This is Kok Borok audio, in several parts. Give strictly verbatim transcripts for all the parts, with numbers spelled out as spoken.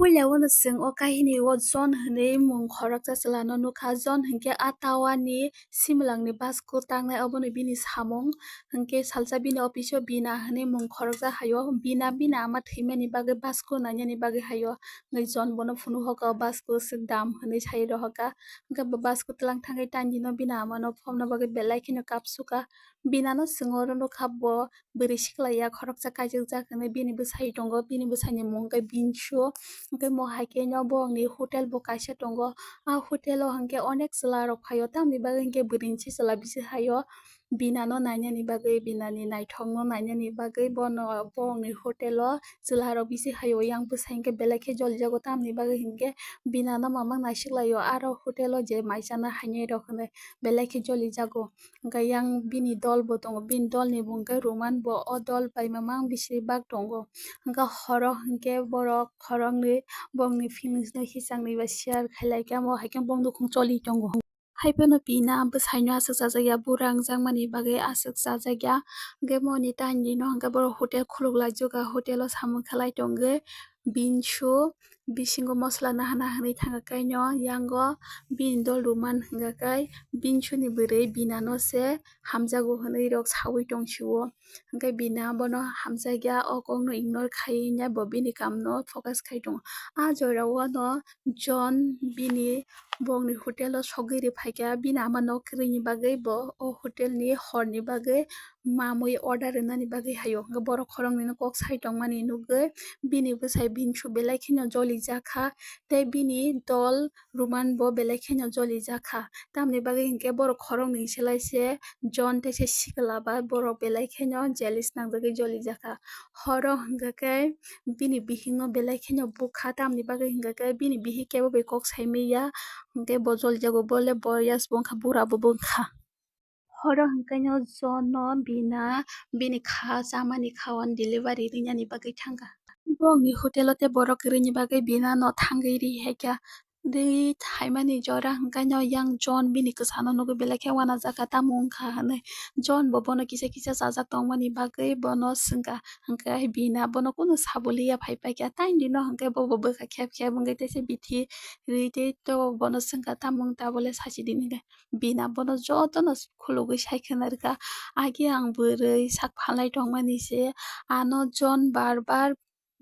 Puila o no chwng o kahini o John hinwi mung khoroksa chwla no nukha. John hinkhe a tower ni similangni basku tangnai, obono bini samung. Hinkhe salsa bini office o Bina hinwi mung khoroksa haio. Bina bini ama thwimani bagwi basku nainani bagwi haio. Hwnkhe John bono phunuk hoka, o basku swk dam hinwi sai rohoka. Hwnkhe bo basku twlang thangwi tanini bini ama no phobna bagwi belai kheno kapsuka. Bina no chwng oro nukha bo bwrwi sikla ya khoroksa kaijak jak hinwi bini bwsai tongo, bini bwsai ni mung khe Binshu. Hwnkhe mo hai khe no borokni hotel bo kaisa tongo. A hotel o hwnkhe onek chwla rok phaio, tamni bagwi hwnkhe bwrwi ni se chwla bisi haio. Bina no nainani bagwi, Bina ni naithok no nainani bagwi bono borokni hotel o chwla rok bisi haio. Yang bwsai hwnkhe belai khe jolijago, tamni bagwi hwnkhe Bina no mamang naisik laio. Aro hotel o je mai chana hainai rok hinwi belai khe jolijago. Hwnkhe yang bini dol bo tongo, bini dol ni mung khe Roman, bo o dol bai mamang bisi bak tongo. Hwnkhe horo hwnkhe borok khoroknwi bongni feelings no hisang ni bai share khai lai khe, amo hai khe bong nukhung choli tongo. Hai phano Bina bwsai no aswk chajak ya, bura wngjakmani bagwi aswk chajak ya. Hwnkhe moni tanini no hwnkhe borok hotel khuluk lai juka, hotel o samung khlai tongwi Binshu bisingo mosola naha naha hinwi thangkha kaino, yango bini dol Roman hwnkha khe Binshu ni bwrwi Bina no se hamjago hinwi rok sawi tong sio. Hwnkhe Bina bono hamjakya, o kokno ignore khaiwi bo bini kamno focus khai tongo. A jorao no John bini bongni hotel o sogwi rw phaikha, bini ama nok kwrwini bagwi bo o hotel ni horni bagwi mamwi order rwnani bagwi haio. Hwnkhe borok khoroknwino kok sai tongmani nukgwi bini bwsai Binshu belai kheno jolijakha tei bini dol Roman bo belai kheno jolijakha. Tamni bagwi hwnkhe borok khoroknwi se lai se John tei se sikla ba borok belai kheno jealous nangjagwi jolijakha. Horo hwnkha khe bini bihikno belai kheno bukha, tamni bagwi hwnkha khe bini bihik kebo bai kok sai manya, hwnkhe bo jolijago, bo le boyas bo wngkha, bura bo wngkha. Horo hwnkhe no John no Bina bini kha chamani kha-o delivery rwnani bagwi thangkha. Borokni hotel o tei borok kwrwini bagwi Bina no thangwi ri hai kha. Tei thaimani jora hwnkhe no yang John bini kwchano nugwi belai khe uanajakha, tamo wngkha hinwi. John bo bono kisa kisa chajak tongmani bagwi bono swngkha, hwnkhe Bina bono kunu sabo liya phai paikha. Taini no hwnkhe bo bo bwkha khep khep wngwi teisa bithi rwi tei to bono swngkha, tamo wng tabole sachidi hinwi. Bina bono jotono khulugwi sai khwna rwkha, "Agi ang bwrwi sak phalnai tongmani se, ano John bar bar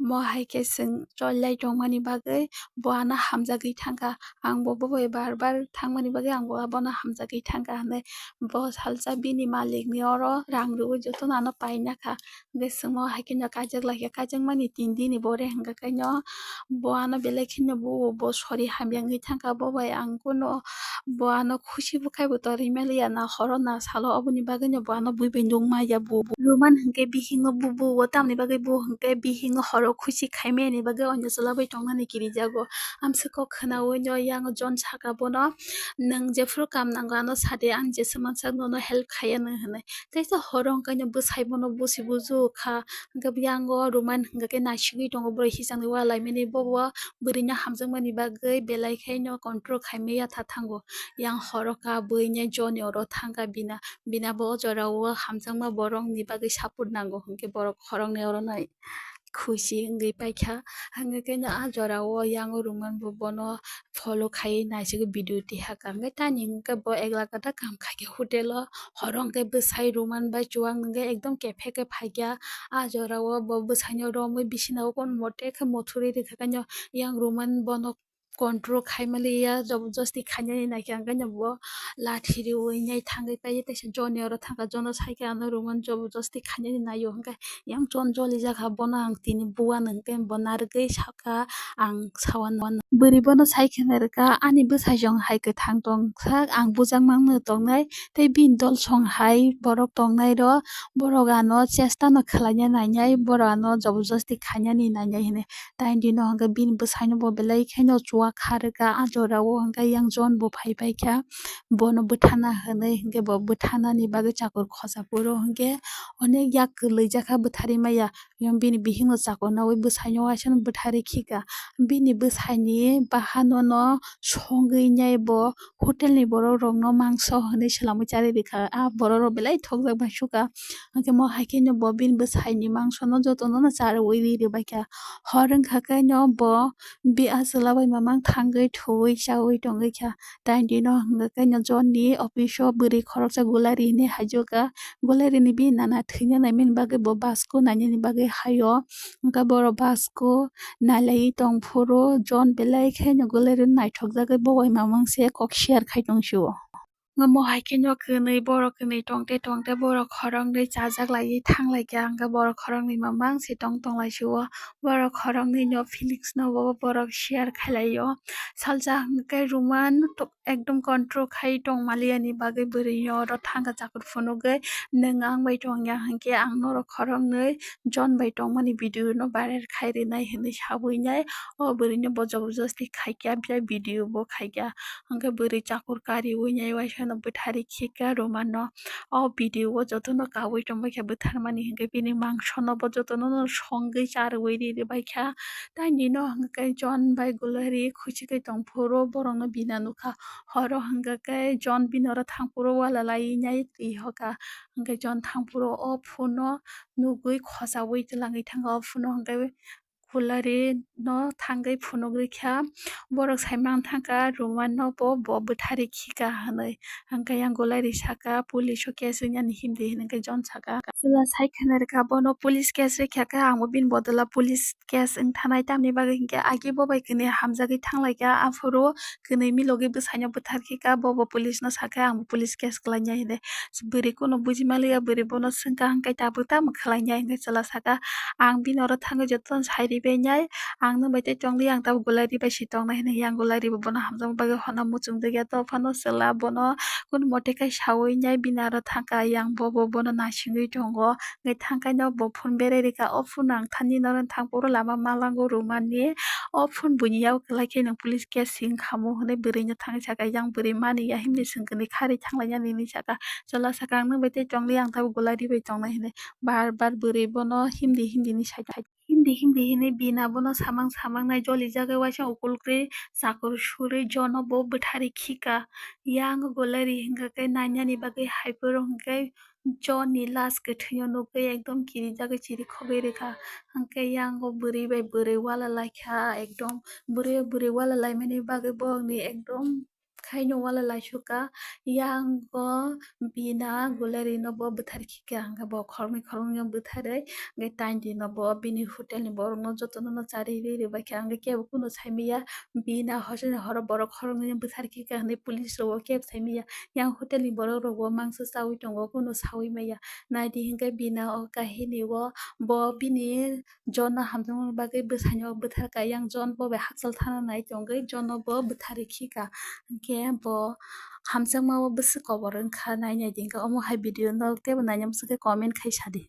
mo hai khe chwng chollai tongmani bagwi bo ano hamjagwi thangkha. Ang bo, bo bai bar bar thangmani bagwi ang bo abono hamjagwi thangkha," hinwi bo salsa bini malikni oro rang rwui jotono ano painakha. Hwnkhe chwngno hai kheno kaijak lai kha, kaijakmani tin dini bore hwnkha khe no bo ano belai kheno bo, bo sori hamya wngwi thangkha, bo bai ang kuno bo ano khusi bo khai bo torwi maliya na horo na salo, oboni bagwi no bo ano bui bai nung maya bo. Roman hwnkhe bihikno bubu o, tamni bagwi bo hwnkhe bihikno horo khusi khai maya ni bagwi oino chwla bai tongnani kirijago. Amswk kok khwnaui no yang John saka bono, "Nwng jephuru kam nango ano sade, ang jesa mansak nono help khaiya nw," hinwi. Teisa horo hwnkhe no bwsai bono busi buju kha, hwnkhe yang o Roman hwnkhe naisigwi tongo, borok hisangni ualaimani, bo bo bwrwino hamjakmani bagwi belai khe no control khai maya tha thango. Yang horo ka buine John ni oro thangkha Bina. Bina bo o jora o hamjakma borok ni bagwi support nango hwnkhe borok khoroknwi oro no khusi wngwi paikha. Hwnkhe khe no a jora o yang o Roman bo bono follow khai naisigwi video tihakha. Hwnkhe tani hwnkhe bo egla gada kam khaikhe hotel o, horo hwnkhe bwsai Roman bai chuwak hwnkhe ekdom kephe khe phaikha. A jora o bo bwsai no romwi bisina o kon mote khe mothorwi rwkha khe no yang Roman bono control khai maliya, jobojosti khainani naikhe, hwnkhe no bo lathi riui nai thangwi paiya, teisa John ni oro thangkha, John no saikhe ano Roman jobojosti khainani naio, hwnkhe yang John jolijakha, bono ang tini buana hwnkhe bo narwgwi sakha, ang sawan wan. Bwrwi bono saikhe narwkha, "Ani bwsajwng hai kwthang tongsak, ang bujak mangno tongnai, tei bini dol song hai borok tongnai rw, borok ano chesta no khlaina nainai, borok ano jobojosti khainani nainai," hinwi. Tei dino hwnkhe bini bwsai no bo belai kheno chuwa kharwkha a jorao, hwnkhe yang John bo phaipaikha, bono bwthana hwnwi, hwnkhe bo bwthanani bagwi chakur khosa phuru hwnkhe onek yak kwlwijak kha, bwtharwi maya. Yang bini bihikno chakur naui bwsaino waisano bwtharwi khika. Bini bwsaini bahanono songwi nai bo hotelni borokrokno mangso hwnwi swlamwi charwi rwkha. A borokrok belai thokjak bai sukha. Hwnkhe mo hai kheno bo bini bwsaini mangsono jotono charwi ri rwbaikha. Hor wngkha khe no bo bi a chwla bai mamang thangwi thuwi chawi tongwi kha. Tei dino hwnkha khe no John ni office o bwrwi khoroksa Gulari hinwi haijakha. Gulari ni bini nana thwina naimani bagwi bo basko nainani bagwi haio. Hwnkhe borok basko nailaiwi tongphuru John belai kheno Gulari naithokjagwi bo bai mamang se kok share khai tong sio. Omo hai kheno kwnwi borok kwnwi tongte tongte borok khoroknwi chajak laiwi thang laikha, hwnkhe borok khoroknwi mamang se tong tong laisio. Borok khoroknwi no feelings no bo borok share khai laio. Salsa hwnkhe Roman ekdom control khai tong maliya ni bagwi bwrwi no oro thangkha chakur phunugwi, "Nwng ang bai tong ya hwnkhe ang norok khoroknwi John bai tongmani video no viral khai rwnai," hwnwi sabwi nai o bwrwi no bo jabardasti khaikha, biya video bo khaikha. Hwnkhe bwrwi chakur kariwi nai waisano bwtharwi khikha Roman no. O video o jotono kaui tongbaikha bwtharmani, hwnkhe bini mangsono bo jotono no songwi charwi ri rwbaikha. Tei nino hwnkhe John bai Gulari khuchigwi tongphuru borokno bina nukha. Horo hwnkhe John bini oro thangphuru wala laiwi nai twi hoka. Hwnkhe John thangphuru o phone no nugwi khochaui twlangwi thangkha. O phone no hwnkhe Gulari no thangwi phunuk rikha. Borok sai mang thangkha Roman no bo, bo bwtharwi khikha hwnwi. Hwnkhe yang Gulari saka, "Police o case wngya ni himdi," hwnwi khe John saka. Chwla sai khna rwkha, "Bono police case rikha khe ang bo bini bodola police case wng thanai, tamni bagwi hinkhe agi bo bai kwnwi hamjagwi thang laikha, aphuru kwnwi milogwi bwsaino bwthar khikha, bo bo police no sakha ang bo police case kwlainai," hwnwi. Bwrwi kunu buji maliya, bwrwi bono swngkha, "Hwnkhe tabuk tamo khwlainai?" hwnkhe chwla saka, "Ang bini oro thangwi jotono sai ribainai, ang nwng bai tei tongli, ang tabuk Gulari bai se tongnai," hwnwi. Yang Gulari bo bono hamjakma bagwi honna muchung dwkya, to phano chwla bono kunu mote khai saui nai bini aro thangkha, yang bo bo bono naisingwi tongo. Hwnkhe thangkhaino bo phone berai rikha, "O phone ang thani norok thangphuru lama malango rwmani, o phone buini yago kwlai khe nwng police case se wngkhamu," hwnwi bwrwino thangwi saka. Yang bwrwi mani ya himni swngkhe ni kharwi thanglainani hinwi saka. Chwla saka, "Ang nwng bai tei tongli, ang tabuk Gulari bai tongnai," hwnwi bar bar bwrwi bono himdi himdi hinwi sai. Himdi himdi hinwi bina bono samang samang nai jolijagwi waisa ukulkrwi chakur surwi John no bo bwtharwi khikha. Yang Gulari hwnkha khe nainani bagwi haiphuru hwnkhe John ni lash kwthwino nugwi ekdom kirijagwi chirikhogwi rwkha. Hwnkhe yang o bwrwi bai bwrwi wala laikha, ekdom bwrwi bai bwrwi wala laimani bagwi borokni ekdom khaino wala laisukha. Yang o bina Gulari no bo bwthar khikha, hwnkhe bo khoroknwi khoroknwi no bwtharwi, hwnkhe taini no bo bini hotel ni borok no jotono no charwi rwi rwbaikha, hwnkhe kebo kunu saimanya. Bina hosani horo borok khoroknwi no bwthar khikha hwnwi police rok bo kebo saimanya. Yang hotel ni borok rok bo mangsa chaui tongo, kunu saui manya. Naidi hwnkhe bina o kahini o bo bini John no hamjakmani bagwi bwsaino bwtharkha. Yang John bo bai hakchal thana nai tongwi John no bo bwtharwi khikha. Hwnkhe bo hamjakma o bwswk kobor wngkha, nai nai di hwnkhe omo hai video no teibo naina muchungkhe comment khai sadi.